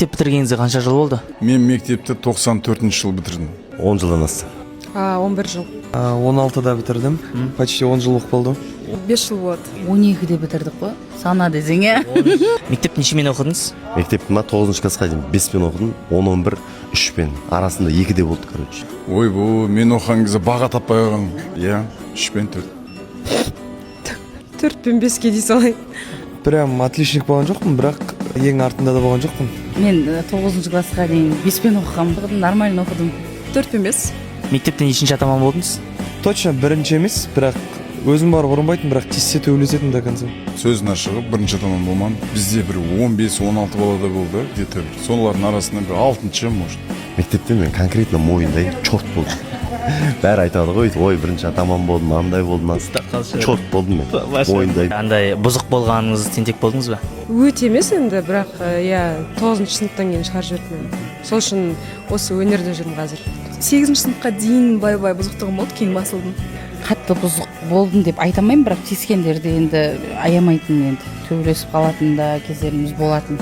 Мектеп бітіргеніңізге қанша жыл болды? Мен мектепті 94 жылы бітірдім. 10 жылдан асты. 11 жыл. 16-да бітірдім, почти 10 жыл болып қалды. 5 жыл болады. 12-де бітірдік қой, сана десең, иә. Мектеп нешемен оқыдыңыз? Мектепті ма, тоғызыншы классқа дейін беспен оқыдым, 10, 11 үшпен, арасында екіде болды, короче. Ойбу, мен оқыған кезде баға таппай қалғанмын, иә, үш пен төрт. Төрт пен беске дей салайын. Прям отличник болған жоқпын, бірақ ең артында да болған жоқпын. Мен тоғызыншы классқа дейін беспен оқығанмын, нормально оқыдым. Төрт пен бес. Мектепте нешінші атаман болдыңыз? Точно бірінші емес, бірақ өзім барып ұрынбайтын, бірақ тиіссе, төбелесетін до конца. Сөзін ашығы, бірінші атаман болмадым. Бізде бір 15-16 балада болды где то бір, солардың арасында бір алтыншы, может. Мектепте мен конкретно мойындаймын, черт болдым. Бәрі айтады ғой, ой, бірінші атаман болдым, андай болдым, черт болдым мен, мойындаймын. Андай бұзық болғаныңыз, тентек болдыңыз ба? Өте емес енді, бірақ иә, тоғызыншы сыныптан кейін шығарып жіберді мені. Сол үшін осы өнерде жүрмін қазір. Сегізінші сыныпқа дейін былай былай бұзықтығым болды, кейін басылдым. Қатты бұзық болдым деп айта алмаймын, бірақ тиіскендерді енді аямайтын, енді төбелесіп қалатын да кездеріміз болатын.